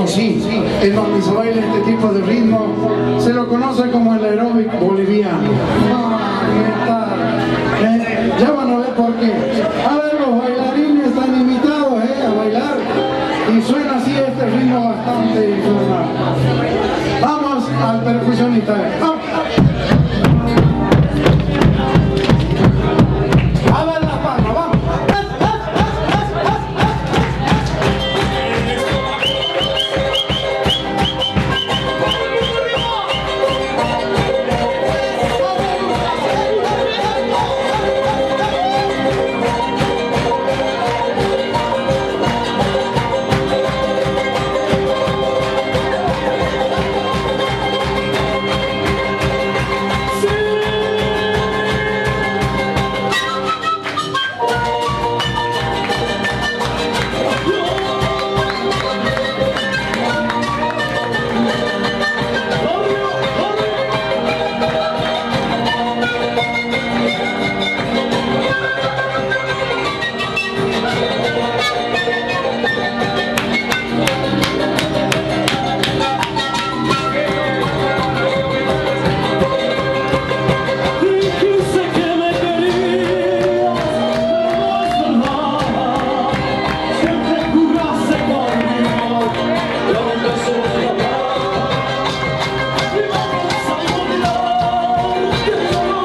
Sí, en donde se baila este tipo de ritmo, se lo conoce como el aeróbic boliviano. Ah, ¿qué tal? Ya van a ver por qué. A ver, los bailarines están invitados a bailar y suena así este ritmo bastante informal. Vamos al percusionista. ¡Vamos! A ver las palmas, vamos. Dijiste que me querías, pero no es verdad. Siempre jugaste conmigo, y aún te sufro más. Y vamos a olvidar que yo no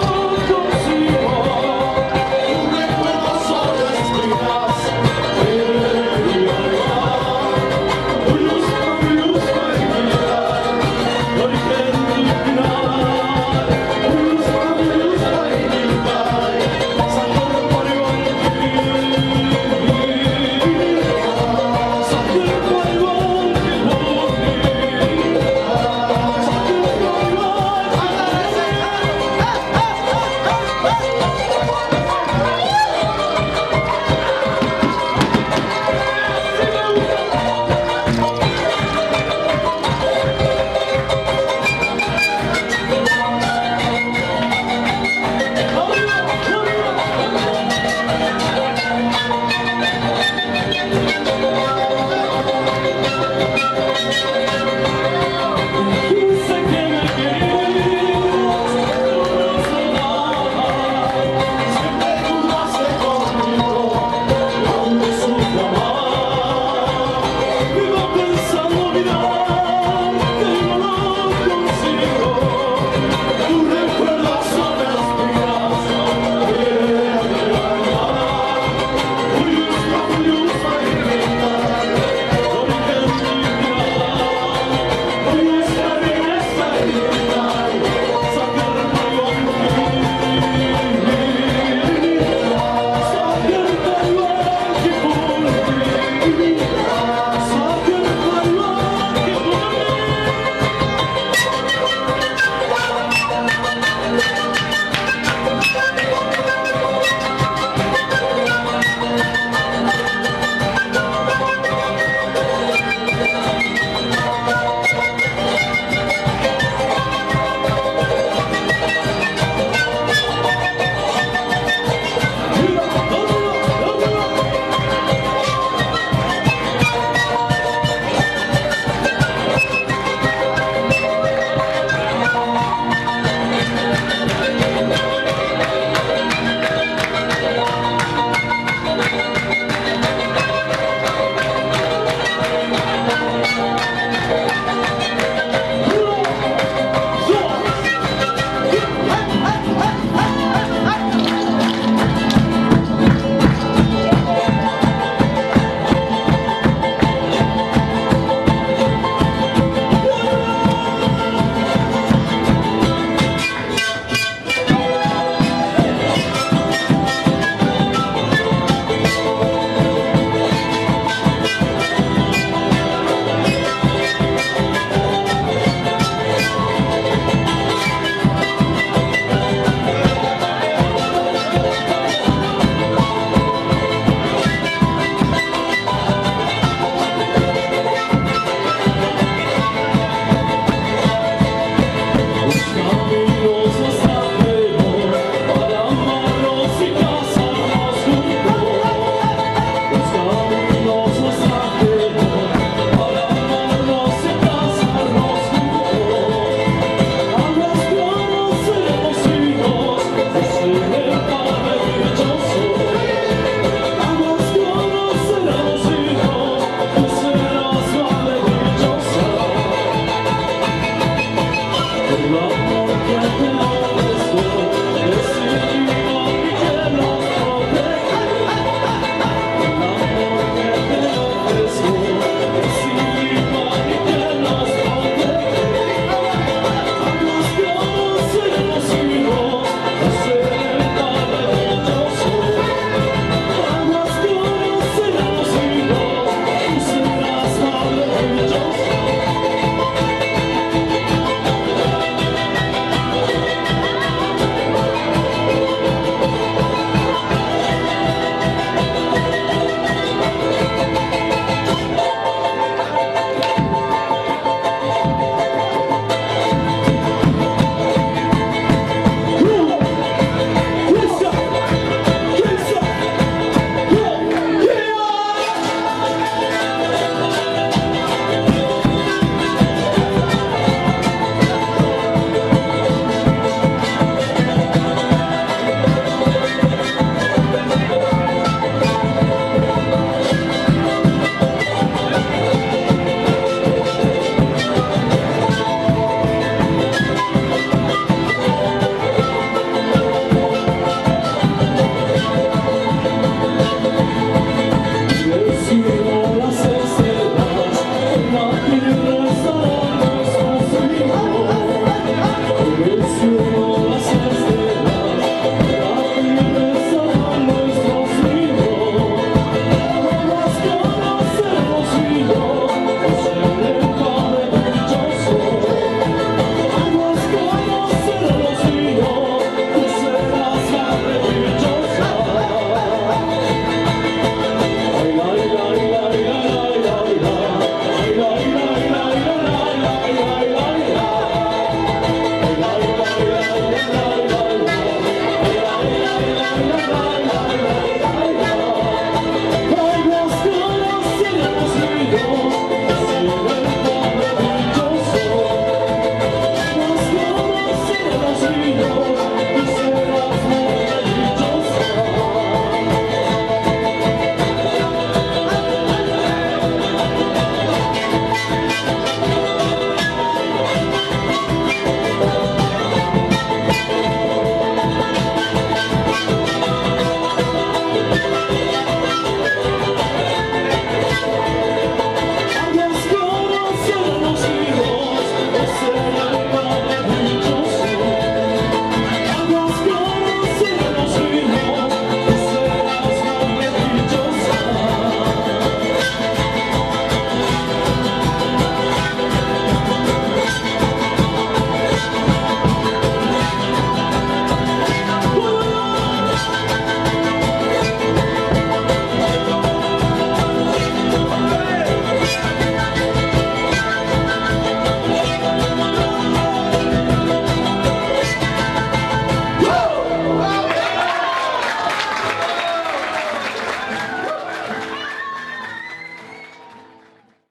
consigo. Un recuerdo solo espinas en mi alma. Dijiste que me querías, pero no es verdad. Siempre jugaste conmigo, aunque sufra más. Vivo pensando olvidar que no lo consigo. Tu recuerdo son espinas en el alma.